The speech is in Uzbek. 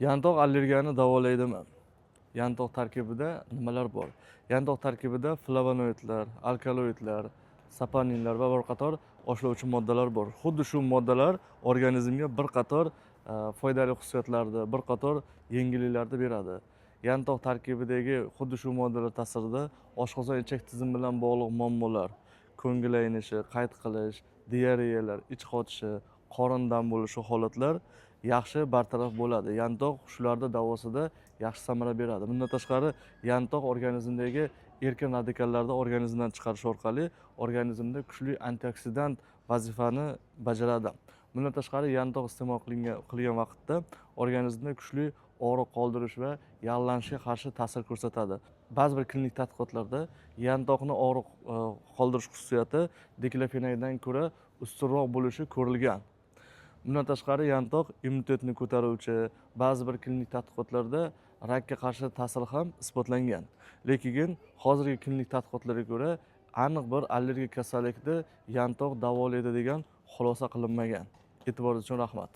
Yantoq allergiyani davolaydimi? Yantoq tarkibida nimalar bor? Yantoq tarkibida flavonoidlar, alkaloidlar, saponinlar va bir qator oshlovchi moddalar bor. Xuddi shu moddalar organizmga bir qator foydali xususiyatlarni, bir qator yengilliklarni beradi. Yantoq tarkibidagi xuddi shu moddalar ta'sirida oshqozon ichak tizimi bilan bog'liq muammolar, ko'ngil aynishi, qayt qilish, diareyalar, ich qotishi, qorin dam bo'lishi holatlar yaxshi bartaraf bo'ladi. Yantoq shularni davosida yaxshi samara beradi. Bundan tashqari, yantoq organizmdagi erkin radikallarni organizmdan chiqarish orqali organizmda kuchli antioksidant vazifani bajaradi. Bundan tashqari, yantoq iste'mol qilgan vaqtda organizmda kuchli og'riq qoldirish va yallig'lanishga qarshi ta'sir ko'rsatadi. Ba'zi bir klinik tadqiqotlarda yantoqni og'riq qoldirish xususiyati diklofenakdan ko'ra ustunroq bo'lishi ko'rilgan. Bundan tashqari, yantoq immunitetni ko'taruvchi, ba'zi bir klinik tadqiqotlarda rakka qarshi ta'siri ham isbotlangan. Lekin hozirgi klinik tadqiqotlarga ko'ra aniq bir allergik kasallikni yantoq davolaydi degan xulosa qilinmagan. E'tiboringiz uchun rahmat.